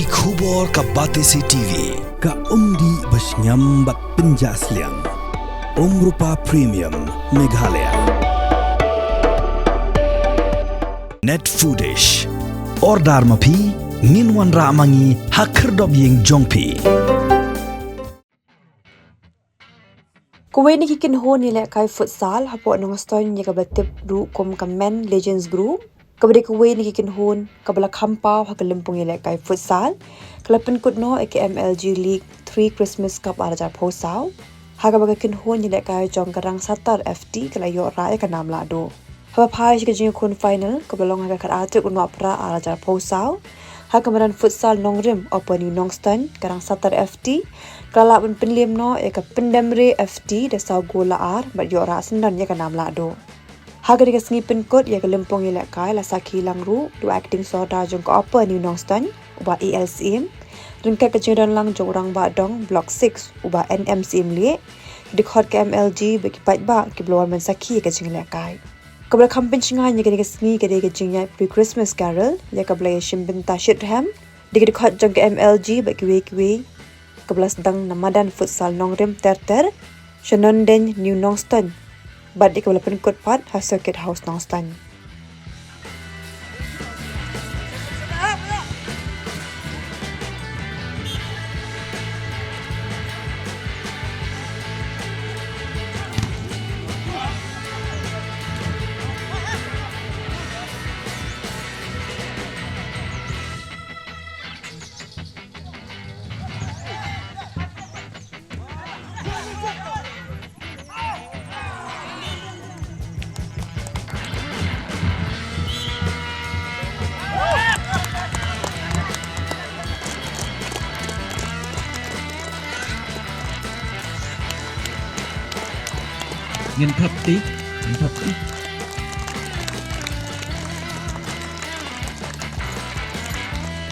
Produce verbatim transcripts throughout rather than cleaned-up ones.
Ki khubor ka Batesi T V, ka umdih ba shngiam bad pynjah sliang. Umrupa Premium, Meghalaya. Net Foodish. Order ma phi, ngin wanrah ma ngi ha khyrdop ïing jong phi. Kawei na ki kynhun ïalehkai futsal hapoh Nongstoiñ ïa kaba tip ruh kum ka Men Legends Group, kaba dei kawei na ki kynhun kaba la kham paw ha ka lympung ïalehkai futsal, ka la pynkut noh ïa ka M L G League three Christmas Cup ar hajar arphew saw, ha kaba ka kynhun ïalehkai jong ka Rangsatar F T ka la ïoh rah ïa ka nam lahduh. Haba phai sha ka jingïakhun final kaba la long ha ka khatar tarik u Nohprah ar hajar arphew saw, ha ka madan futsal Nongrim Upper New Nongstoiñ, ka Rangsatar F T ka la lah ban pynliem noh ïa ka Pyndemre F T da saw gol la ar bad ïoh rah syndon ïa ka nam lahduh. Ha kane ka sngi pynkut ïa ka lympung ïalehkai la sakhi lang ruh da u acting sordar jong ka Upper New Nongstoiñ, u Bah A L Syiem, ryngkat ka jingdon lang jong u Rangbah Dong Block six, u Bah N M Syiem Lieh, ki dkhot ka M L G bad ki paidbah kiba la wan ban sakhi ïa ka jingïalehkai. Kaba la kham pynshngaiñ ïa kane ka sngi ka dei ka jingïaid pre-Christmas Carol, ïa kaba la ïashim bynta shitrhem da ki dkhot jong ka M L G bad kiwei kiwei, kaba la sdang na madan futsal Nongrim ter ter, sha Nongdeiñ New Nongstoiñ, bad ïa kaba la pynkut pat ha Circuit House Nongstoiñ. Ngin thap ti, ngin thap ti.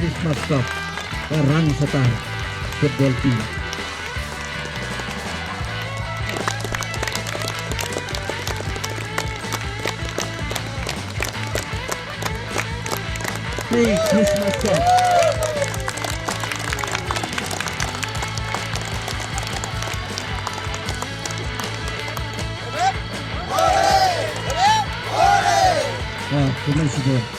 Christmas Cup, ka Rangsatar football team. Hey, Christmas Cup. Ah, kumne sih, bro.